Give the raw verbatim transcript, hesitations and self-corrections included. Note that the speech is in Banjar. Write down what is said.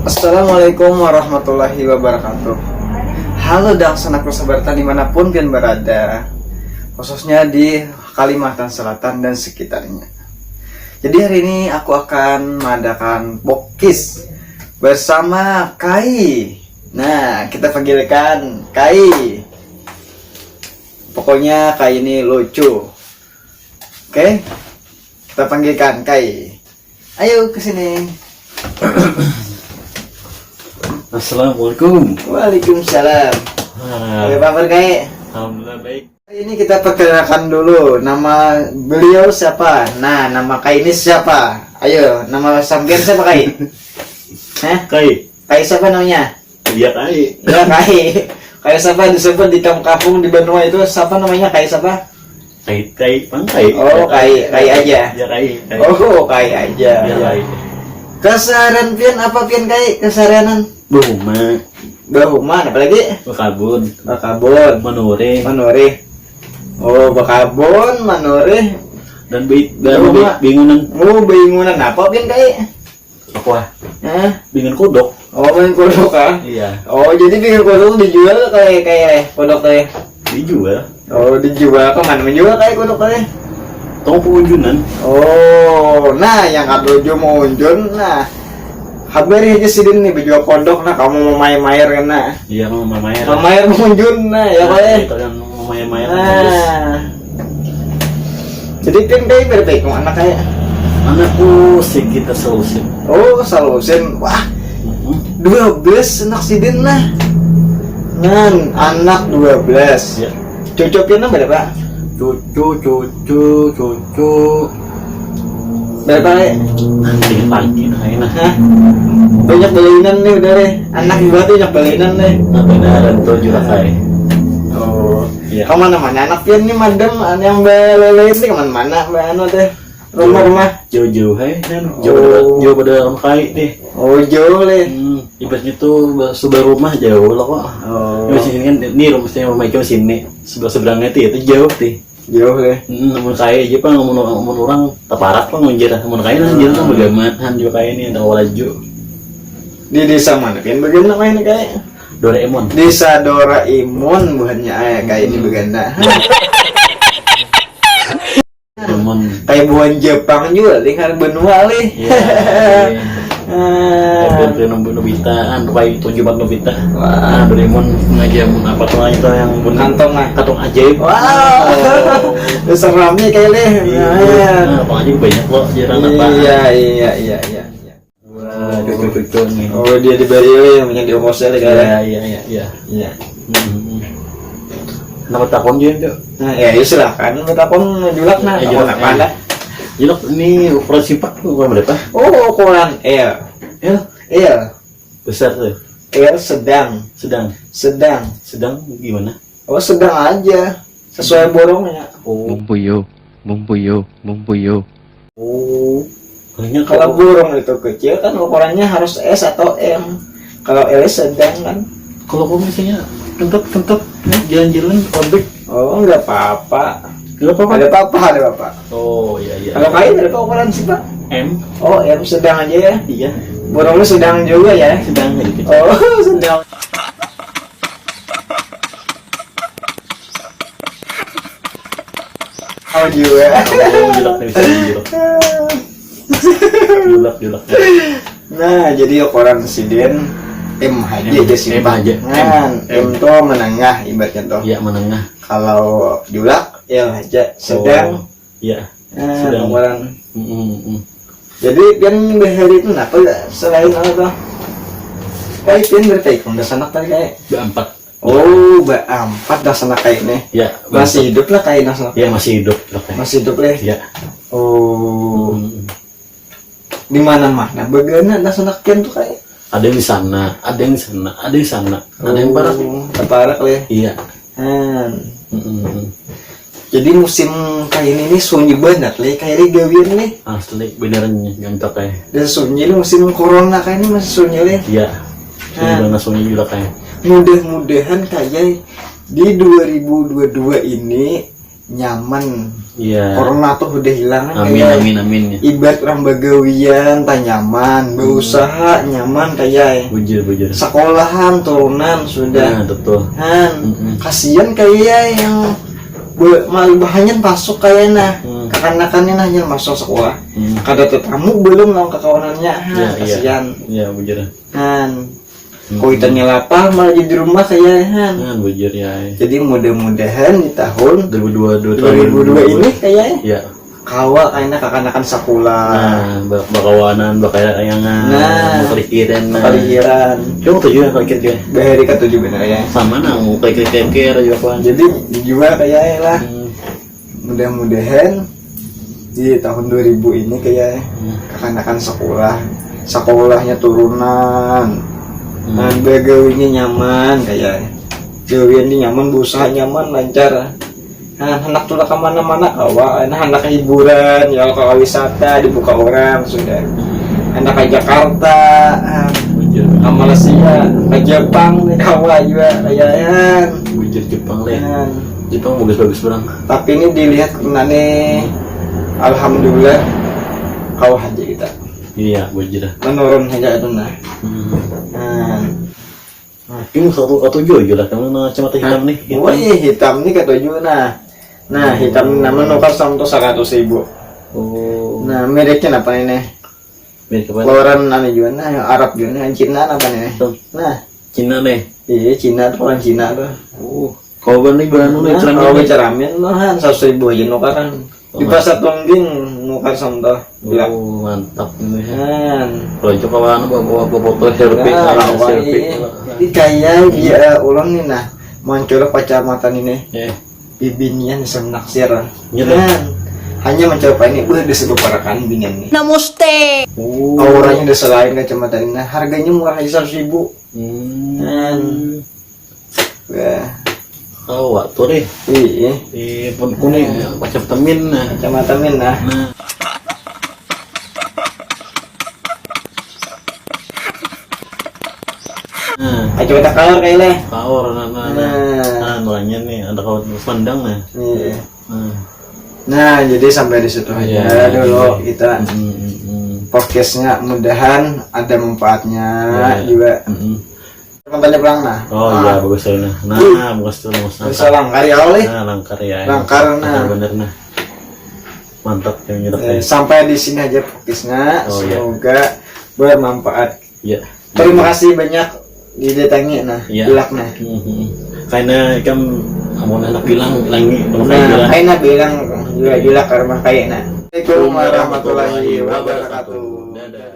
Assalamualaikum warahmatullahi wabarakatuh. Halo dangsanakku sabaratan dimanapun pian berada, khususnya di Kalimantan Selatan dan sekitarnya. Jadi hari ini aku akan mengadakan pokis bersama Kai. Nah, kita panggilkan Kai. Pokoknya Kai ini lucu. Oke, kita panggilkan Kai. Ayo ke sini. Assalamualaikum. Waalaikumsalam. Ah, Apa kabar Kai? Alhamdulillah baik. Ini kita perkenalkan dulu nama beliau siapa. Nah, nama Kai ini siapa? Ayo, nama sampean siapa Kai? Hah? Kai. Kai siapa namanya? Iya Kai. Ya Kai. Kai siapa disebut di kampung-kampung di Banua itu siapa namanya Kai siapa? Kai Kai pang Kai. Oh, Kai, Kai aja. Ya Kai. Kai. Oh, Kai aja. Ya Kai. Keseharian pian apa pian Kai? Keseharianan? Berumah. Berumah apa lagi? Berkabun. Berkabun. Menurih. Manurih. Oh, berkabun, manurih. Dan bi dan Berumah. bi bingunan. Oh, bingunan apa pian Kai? Apa? Hah? Bingun kodok. Oh, main kodok ah. Iya. Oh, jadi bingun kodok dijual kayak kayak kodok teh. Dijual. Oh, dijual ke mana menjual kayak kodok teh? Tong pengunjunan. Oh, nah yang katuju mau unjun, nah habari aja sidin nih berjual kodok nah kamu mau main-main kena. Iya mau main. Main mengunjun nah ya kayak. Kalian mau main-main. Nah. Jadi pian Kai berapa ikung anak kayak? Anakku sekitar selusin. Oh, salusin. Wah, Mhm. dua belas anak sidin nah. Nan anak dua belas. Ya. Cucu pian berapa? Cucu cucu cucu. Berapa Kai? Nanti pagi nah ini. Hah? Banyak belinan nih udah deh. Anak gua tuh banyak belinan deh. Nah benar tujuh lah Kai. Oh. Iya. Kemana-mana anak pian nih madam yang belelain nih kemana-mana mbak anu teh rumah-rumah. Jauh-jauh hai kan. Oh. Jauh pada jauh pada rumah Kai deh. Oh jauh leh. Hmm, ibaratnya tuh ba- sebelah rumah jauh lah kok. Oh. Di sini kan ini rumah saya rumah itu sini sebelah seberangnya tuh itu jauh tuh. Jauh leh. Hmm, namun Kai aja pang namun orang namun orang taparak pang menjara namun Kai nah jadi tuh bergamaan juga Kai ini ada laju. Di desa mana pian bagian namanya kayak? Doraemon. Desa Doraemon buhannya eh kayak ini Hmm. Baganda. Doraemon. Kayak buhan Jepang juga lih kan benua lih. Iya. Ah. Kayak film Nobita, anu kayak tujuh empat Nobita. Wah. Nah, Doraemon ngaji mun apa tuh itu yang mun Kantong, ah. Kantong ajaib. Wow. Seramnya kayak lih. Iya. Nah, Nah, apa aja banyak loh jarang apa. Iya iya iya iya. Iya. Wah, cucu-cucu nih. Oh dia di Bali yang punya di ongkosnya lagi Iya, ada. Iya, iya, iya. Iya. Hmm. Nama takon dia tuh. Nah, ya, ya silakan kita pun julak nah. Eh, Apa julak, apa eh. Dah? Julak ini ukuran sipak tuh ukuran berapa? Oh, ukuran L. L L. Besar tuh. L sedang. Sedang. Sedang. Sedang gimana? Oh, sedang aja. Sesuai borongnya. Oh. Mumpuyo, mumpuyo, mumpuyo. Oh. Kayaknya Kalau kalau borong itu kecil kan ukurannya harus S atau M. Kalau L sedang kan. kalau kau misalnya kentut kentut jalan-jalan robek. Oh, nggak apa-apa. Gak apa-apa. Ada apa-apa, ada apa-apa. Oh iya iya. Kalau kain berapa ukuran sih, Pak? M. Oh, M sedang aja ya. Iya. Borongnya sedang juga ya. Sedang aja gitu. Oh, sedang. Oh juga. Oh, julak nih bisa julak. Julak julak. Nah, jadi ukuran sidin M aja M, aja sih, M Pak. aja. Nah, M. M tuh menengah ibaratnya tuh. Iya menengah. Kalau julak L aja sedang. Oh, iya. Nah, Sedang. ukuran. Mm, mm, mm. Jadi pian bahari itu kenapa nggak selain apa tuh? Kayak pian berapa ikung dah sanak tadi kayak. Berempat. Oh, berempat dah sanak kayak ini. Ya. Masih hidup lah kayak dah sanak. Ya masih hidup. Oke. Masih hidup leh. Ya. Oh. Hmm. Di mana-mana bagana dah sanak pian tuh kayak. Ada yang di sana, ada yang di sana, ada yang di sana, ada yang barat. Oh, teparak leh. Iya. Hmm. Mm, mm, mm. Jadi musim kayak ini nih sunyi banget leh kayak di gawian nih. Asli benerannya gantok kayak. Dan sunyi nih musim corona kayak ini masih sunyi leh. Iya. Nah. Ini sunyi juga kayak. Mudah-mudahan kayak di dua ribu dua dua ini nyaman. Iya. Corona tuh udah hilang kan, Amin, kayak amin, amin. Ibarat orang bagawian, tah nyaman, berusaha nyaman, kayak Bujur, bujur. Sekolahan turunan sudah. Nah, betul. Han, Mm-mm. Kasihan kayak yang be- mal- hanyar masuk kayak nah. Hmm. Kakanakan ini hanyar masuk sekolah. Hmm. Kada tetamu belum lawan kakawanannya. Han, Ya, iya. Kasihan. Iya, bujur. Han. Hmm. Kuitannya lapar malah jadi rumah kayak Han. Nah, bujur ya. Jadi mudah-mudahan di tahun dua ribu dua dua dua ribu dua ini kayak Ya. Kawa kayaknya kakanakan sekolah. Nah, ba- bakawanan, bakayangan, Nah. bakalikiran. Nah. Kalihiran. Coba tuh juga kalikir dia. Bahari katuju bener ya. Sama nang kalikir-kalikir aja apa. Jadi juga kayak lah. Hmm. Mudah-mudahan di tahun dua ribu ini kayak Hmm. kakanakan sekolah, sekolahnya turunan. Hmm. Nah, bagawinya nyaman kayak gawian ini nyaman, berusaha nyaman, lancar. Nah, anak tuh kemana-mana kawa, nah anak hiburan ya, ke wisata dibuka orang sudah. Anak ke Jakarta, ah, Bujur. ke Malaysia, ke Jepang nih kawa juga kayak Bujur Jepang deh. Nah, Jepang bagus-bagus orang. Tapi ini dilihat kena nih, alhamdulillah kawa aja kita. Iya, bujur. Menurun aja itu nah. Hmm. Nah, Nah, ini satu satu aja lah, karena kacamata hitam nih. Hitam. Wih, hitam nih katuju nah. Nah, hitam nah menukar sama tuh seratus ribu. Oh. Nah, mereknya apa ini? Mirip apa? Keluaran anu juga nah, yang Arab juga nah, yang Cina apa nih? Nah, Cina nih. Iya, Cina tuh orang Cina tuh. Oh. Kau kan nih bahan nih Nah, cermin kalau nih. Cermin mah kan seratus ribu aja nukaran. Di Oh. Pasar Tungging nukar sama tuh. Bilang. Oh, mantap nih. Kan. Kalau itu kawan bawa bawa foto selfie, Nah, nah, awal selfie. ini. Ini kayak dia ulun nih nah, mencolok kacamata ini. Eh, Bibinian bisa menaksir. Iya, dah. Kan. Hanya mencoba ini, wah, udah sebeparakan binian nih. Namaste. oh. Auranya udah selain kacamata ini. Nah, harganya murah aja seratus ribu. Hmm. Kan. Wah, Kau waktu deh. iya. Di pun kuning macam temin nah. Kacamata min nah. Nah. Nah, Kacamata kaur kayak leh. power nah nah nah. Nah. Nah, mulanya nih ada kau pandang nah. Iya. Nah. Nah, jadi sampai di situ aja Iya, dulu iya. kita Mm, mm, mm. Podcastnya mudahan ada manfaatnya Iya. juga. Mm, mm. Teman tanya pulang nah. Oh Ah, iya, bagus sekali nah. Nah, bagus tuh, bagus. Bisa langkar ya oleh. Nah, langkar ya. Langkar, nah. Bener nah. Mantap yang nyerap Eh, ya. sampai di sini aja podcastnya. Oh, iya. Semoga bermanfaat. Iya. Terima kasih banyak didatangi nah, Iya. Bilak nah. Mhm. Karena kan amun anak bilang langi, kalau Nah, kayak bilang. Kaina bilang juga Bilak karena kayak nah. Assalamualaikum warahmatullahi wabarakatuh. Dadah.